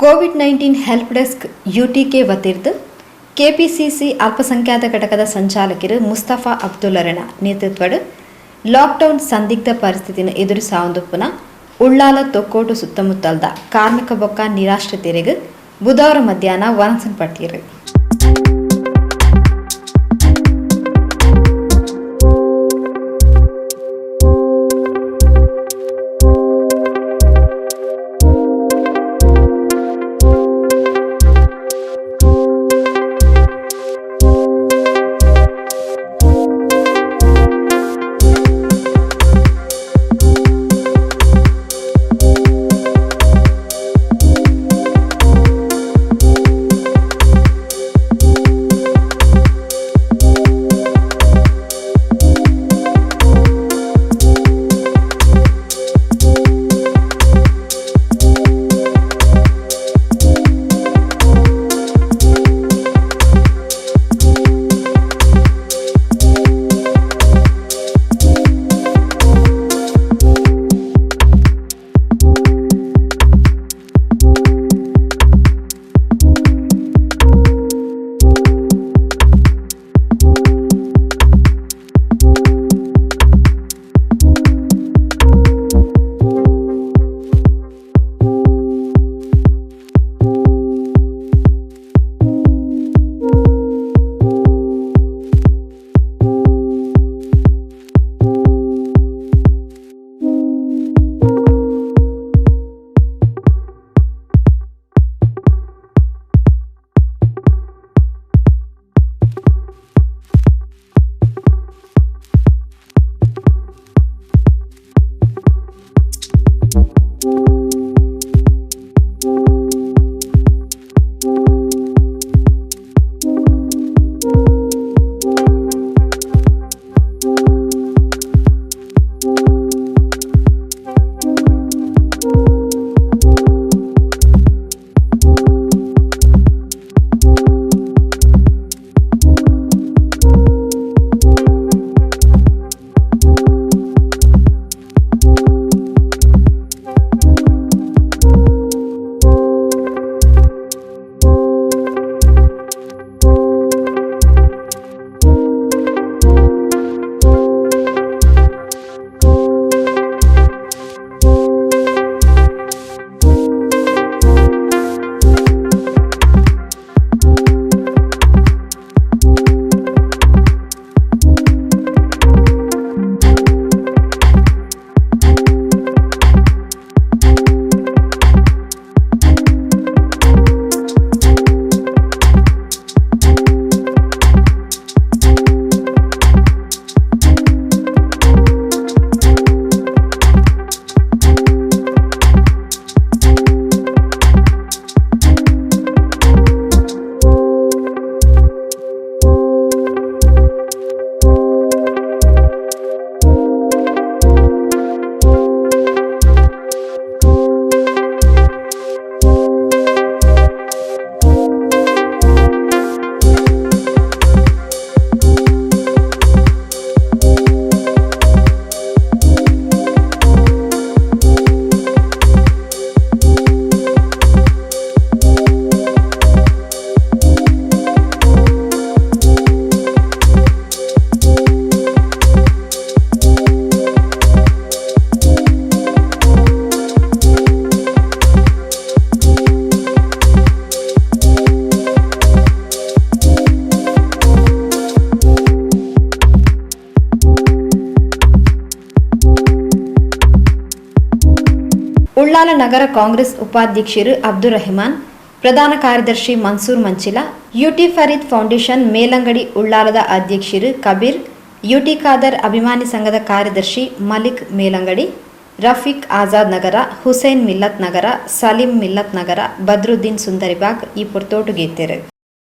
Covid 19 help desk UTK ವತಿರ್ದು KPCC ಅಲ್ಪಸಂಖ್ಯಾತ ಘಟಕದ ಸಂಚಾಲಕರು Mustafa ಅಬ್ದುಲ್ಲರನ ನೇತೃತ್ವಡ್ lockdown ಸಂದಿಗ್ಧ ಪರಿಸ್ಥಿತಿನ ಎದುರಿಸಾವಂದುಪ್ಪುನ ಉಳ್ಳಾಲ ತೊಕ್ಕೋಟು ಸುತ್ತಮುತ್ತಲ್ದ ಕಾರ್ಮಿಕ ಬೊಕ್ಕ ನಿರಾಶ್ರಿತರಿಗೆ ಬುಧವಾರ ಮಧ್ಯಾಹ್ನ ವನಸನ್ ಪಟ್ಟಿಯರು. ಉಳ್ಳಾಲ ನಗರ ಕಾಂಗ್ರೆಸ್ ಉಪಾಧ್ಯಕ್ಷರು ಅಬ್ದುಲ್ ರೆಹಮಾನ್, ಪ್ರಧಾನ ಕಾರ್ಯದರ್ಶಿ ಮನ್ಸೂರ್ ಮಂಚಿಲ, ಯುಟಿ ಫರೀದ್ ಫೌಂಡೇಶನ್ ಮೇಲಂಗಡಿ ಉಳ್ಳಾಲದ ಅಧ್ಯಕ್ಷರು ಕಬೀರ್, ಯುಟಿ ಖಾದರ್ ಅಭಿಮಾನಿ ಸಂಘದ ಕಾರ್ಯದರ್ಶಿ ಮಲಿಕ್ ಮೇಲಂಗಡಿ, ರಫೀಕ್ ಆಜಾದ್ ನಗರ, ಹುಸೇನ್ ಮಿಲ್ಲತ್ ನಗರ, ಸಲೀಂ ಮಿಲ್ಲತ್ ನಗರ, ಬದ್ರುದ್ದೀನ್ ಸುಂದರಿಬಾಗ್ ಈ ಪೊರ್ತೋಟುಗೇತೆರು.